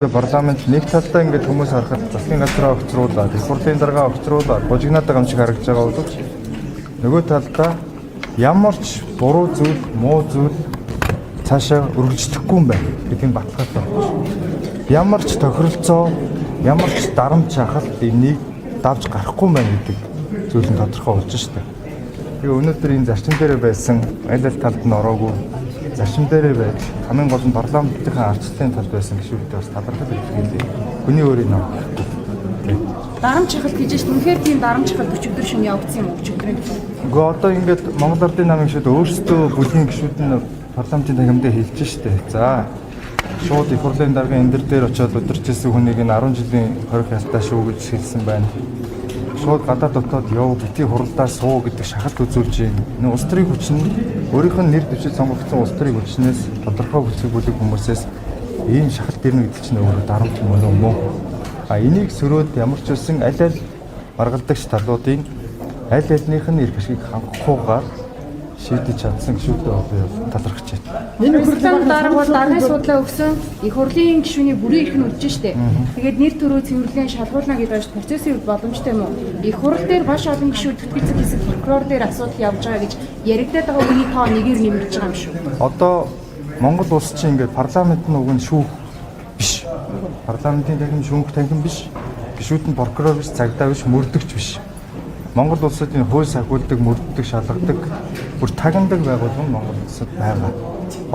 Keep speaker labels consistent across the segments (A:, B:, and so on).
A: Парламент нэг талдаа ингээд хүмүүс харахад засгийн газраа огцруулаад, их хурлын даргаа огцруулаад, бужигнаад байгаа юм шиг харагдаж байгаа боловч нөгөө талдаа ямар ч буруу зүйл, муу зүйл цаашаа үргэлжлэхгүй юм байна гэдгийг баталгаатай байна. Ямар ч тохиролцоо, ямар ч дарамт шахалт энийг давж гарахгүй юм байна гэдэг зүйл нь тодорхой болж штэ. Тэгээ өнөөдөр энэ зарчим дээр байсан аль аль талд нь ороогүй зарчим дээрээ байж хамгийн гол нь парламентын ардчлалын талд байсан гишүүдтэй бас талархал илэрхийлье. Хүний өөрийн нам гэхгүй.
B: Дарамт шахалт гэж байна. Үнэхээр тийм дарамт шахалт өчигдөр шөнө явагдсан юм уу, өчигдрийн төлөө?
A: Гэхдээ одоо ингээд Монгол Ардын намын гишүүд өөрсдөө бүлгийн гишүүд нь парламентын танхимдаа хэлж штэ. За, шууд их хурлын даргын энэ дээр очиод удирч ирсэн хүнийг нь 10 жилийн хорих ялтаа шүү гэж хэлсэн байна. Шууд гадаад дотоод яв, битгий хуралдаа суу гэдэг шахалт үзүүлж байна. Энэ улс төрийн хүч нь өөрийнх нь нэр дэвшил сонгогдсон улс төрийн хүчнээс, тодорхой хүчийг бүлэг хүмүүсээс ийм шахалт ирнэ гэдэг чинь өөрөө дарамт мөн үү мөн. А энийг сөрөөд ямар ч үсэн аль аль маргалдагч талуудын аль альнийх нь эрх ашгийг хангахгүйгээр шийдэж чадсан гишүүдээ бол талархаж байна.
B: Энэ хурлын дарга бол даргын судлаа өгсөн, их хурлын гишүүний бүрийн эрх нь үлдэж штэ. Тэгээд нэр төрөө цэвэрлэн шалгуулна гэдэг байж процессын үед боломжтой юм уу? Их хурал дээр маш олон гишүүд тэтгэцэг хэсэг прокурор дээр асуудал явж байгаа гэж яригадаад байгаа үний тоо нэгээр нэмэгдэж байгаа юм шүү.
A: Одоо Монгол улс чинь ингээд парламент нь уг нь шүүх биш. Парламентын танхим шүүх танхим биш. Гишүүд нь прокурор биш, цагдаа биш, мөрдөгч биш. Монгол улсад энэ хууль сахиулдаг, мөрддөг, шалгадаг, бүр тагнадаг байгууллага нь Монгол улсад байгаа.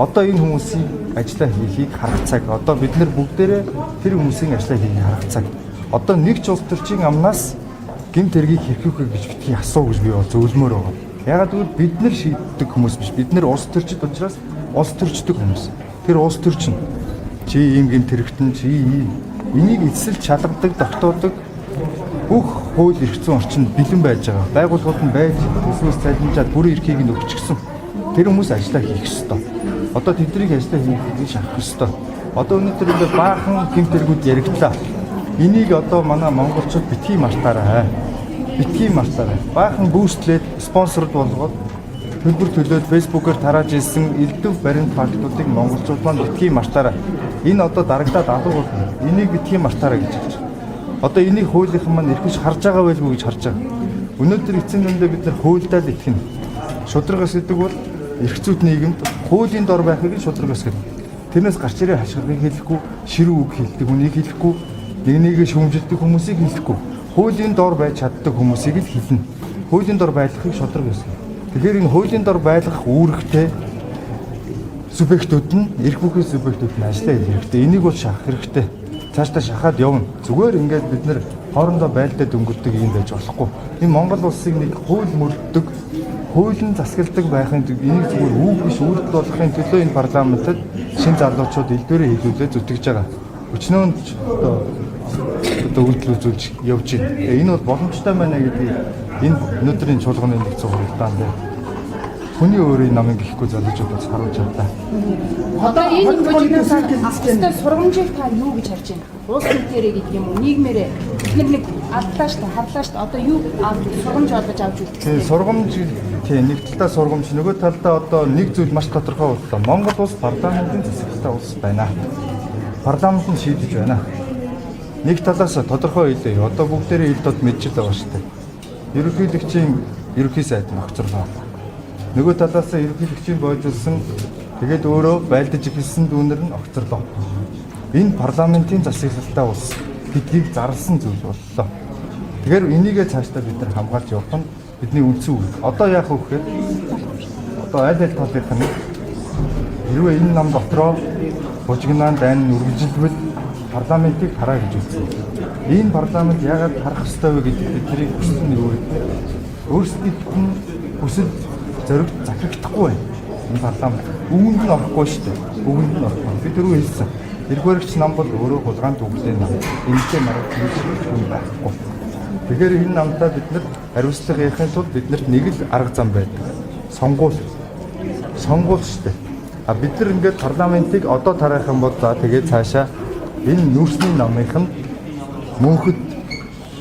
A: Одоо энэ хүмүүсийн ажлаа хийхийг харах цаг. Одоо бид нар бүгдээрээ тэр хүмүүсийн ажлаа хийхийг харах цаг. Одоо нэг ч улс төрчийн амнаас гэмт хэргийг хэрхүүхэ гэж битгий асуу гэж би бол зөвлөмөр байгаа. Яагаад гэвэл бид нар шийддэг хүмүүс биш. Бид нар улс төрчид учраас улс төрчдөг хүмүүс. Тэр улс төрч нь чи ийм гэмт хэрэгтэн, чи ийм энийг эцсэл шалгадаг, тогтоодог бүх хууль эрх зүйн орчинд бэлэн байж байгаа. Байгууллагууд нь байж төсвөөс цалинжаад бүрэн эрхийг нь өгчихсөн. Тэр хүмүүс ажлаа хийх ёстой. Одоо тэднийг ажлаа хийхийг шахах ёстой. Одоо өнөөдөр ингээд баахан гэмт хэрэгүүд яригдлаа. Энийг одоо манай монголчууд битгий мартаарай. Битгий мартаарай. Баахан boost лээд, спонсорд болгоод, төлбөр төлөөд Facebook-оор тарааж ирсэн элдэв баримт фактуудыг монголчууд маань битгий мартаарай. Энэ одоо дарагдаад алга болно. Энийг битгий мартаарай гэж хэлж байна. Одоо энийг хуулийнхан маань эрхэж харж байгаа байлгүй гэж харж байгаа. Өнөөдөр эцсийн дүндээ бид нар хуульдаа л итгэнэ. Шударга ёс гэдэг бол эрх зүйт нийгэмд хуулийн дор байхыг шударга ёс гэдэг. Тэрнээс гарч ирээ хашгирахыг хэлэхгүй, ширүү үг хэлдэг хүнийг хэлэхгүй, нэг нэгээ шүүмжилдэг хүмүүсийг хэлэхгүй. Хуулийн дор байж чаддаг хүмүүсийг л хэлнэ. Хуулийн дор байлгахыг шударга ёс гэнэ. Тэгэхээр энэ хуулийн дор байлгах үүрэгтэй субъектүүд нь, эрх бүхий субъектүүд нь ажиллаа хийх хэрэгтэй. Энийг бол шахах хэрэгтэй. Цаашдаа шахаад явна. Зүгээр ингээд бид нар хоорондоо байлдаад өнгөрдөг юм байж болохгүй. Энэ Монгол улсыг нэг хууль мөрддөг, хуулийн засагладаг байхын тулд, энийг зүгээр үг биш, үйлдэл болохын төлөө энэ парламентод шинэ залуучууд элдвээрээ хэлүүлээ зүтгэж байгаа. Өчнөө одоо үйлдэл үзүүлж явж байна. Энэ бол боломжтой байна гэдгийг энэ өнөөдрийн чуулганы нэгдсэн хуралдаан дээр хүний өөрийн намын гэхгүй залуучууд бас харуулж чадлаа.
B: Одоо энэ бужигнаас авах ёстой сургамжийг та юу гэж харж байна? Улс нийтээрээ гэдэг юм уу? Нийгмээрээ бид нар нэг алдлаа штэ, харлаа штэ. Одоо юу сургамж олгож авч үлдэх
A: Тийм, сургамж, тийм, нэг талдаа сургамж, нөгөө талдаа одоо нэг зүйл маш тодорхой боллоо. Монгол улс парламентын засаглалтай улс байна. Парламент нь шийдэж байна. Нэг талаас тодорхой хэлээ. Одоо бүгдээрээ ил дод мэдчил байгаа шүү дээ. Ерөнхийлөгчийн ерөнхий сайд нь огцорлоо. Нөгөө талаас ерөнхийлөгчийн бойжуулсан, тэгээд өөрөө байлдаж эхэлсэн дүүнер нь огцорлоо. Энэ парламентын засаглалтай улс гэдгийг зарласан зүйл боллоо. Тэгэхээр энийгээ цаашдаа бид нар хамгаалж явах нь бидний үндсэн үүрэг. Одоо яах вэ гэхээр одоо аль аль талынх нь хэрвээ энэ нам дотроо бужигнаан дайн нь үргэлжилбэл парламентыг хараа гэж үзсэн. Энэ парламент яагаад харах ёстой вэ гэдэг тэдний хүсэл нь юу вэ? Өөрсдийнх нь хүсэл зориг захирагдахгүй байна. Энэ парламент үгэнд нь орохгүй шүү дээ. Үгэнд нь орохгүй. Би түрүү хэлсэн. Эрх баригч нам бол өөрөө хулгайн түүхтэй нам. Энэтэй маргаж хүн байхгүй. Тэгэхээр энэ намдаа бид нар хариуцлага яахын тулд биднэрт нэг л арга зам байдаг. Сонгуул. Сонгуул шүү дээ. А бид нар ингээд парламентыг одоо тараах юм бол за тэгээд цаашаа энэ нүүрсний намынх нь мөнхөд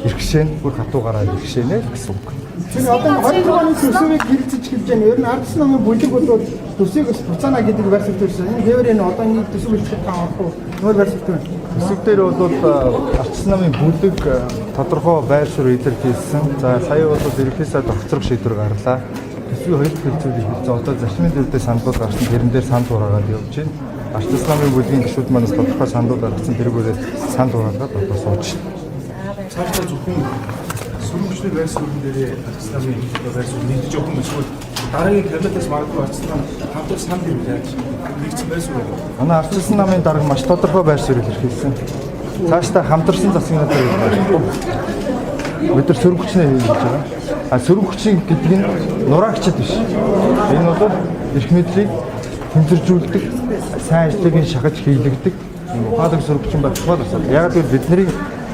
A: иргэшээн бүр хатуу гараад иргэшээнэ л гэсэн үг.
C: Тэр одоо 26 оны төсөвийг хэлцэж эхэлж байна. Ер нь ардсан намын бүлэг бол Төсвийг бас буцаана гэдэг байр суурь төрсөн. Энэ хэвээр энэ одоо энэ төсөв бэлтгэх та орох уу? Нөр байр суурь байна.
A: Төсөв дээр бол арчсан намын бүлэг тодорхой байр суурь илэрхийлсэн. За сая бол ерөнхий сайд огцрох шийдвэр гарлаа. Төсвийн хоёр дахь хэлцүүлийг хэлсэн. Одоо зарчмын дүрдээ саналууд гарсан, тэрэн дээр санал хуурайгаад явж байна. Арчсан намын бүлгийн гишүүд манаас тодорхой саналууд гаргасан, тэрүүгээрээ санал хураалгаад одоо сууж байна.
D: Цаашдаа зөвхөн сөрөмжлөг байр суурин дээрээ арчсан намын байр суурь нэгдэж явах юм эсвэл дараагийн кабинетээс магадгүй арчсан нам хамтар санал юм яаж нэгдсэн байр суурь.
A: Манай арчилсан намын дарга маш тодорхой байр суурь илэрхийлсэн. Цаашдаа хамтарсан засгийн газар гэж байна. Бид нар сөргөчнөө хийж байгаа. А сөргөчний гэдэг нь нураагчд биш. Энэ бол эрх мэдлийг тэнцвэржүүлдэг, сайн ажлыг нь шахаж хийлэгдэг юм ухаалаг сөргөчин байх бас. Яг л бидний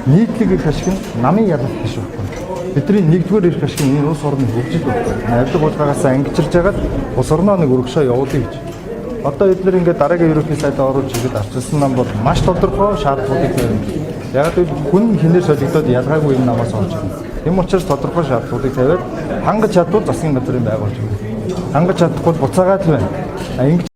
A: нийтлэг эрх ашиг нь намын ялалт биш байхгүй. Бидний нэгдүгээр эрх ашиг нь энэ улс орны хөгжил байхгүй. Авилга буулгаагаас ангижирж хагаад улс орноо нэг өргөшөө явуулъя гэж. Одоо эдгээр ингээд дараагийн ерөнхий сайдаа оруулж ирэхэд арчилсан нам бол маш тодорхой шаардлагуудыг тавина. Яг л хүн хинээр солигдоод ялгаагүй энэ намаас орж ирнэ. Тэм учраас тодорхой шаардлагуудыг тавиад хангаж чадвал засгийн газрын байгуулж өгнө. Хангаж чадахгүй буцаагаад л байна. А ингэж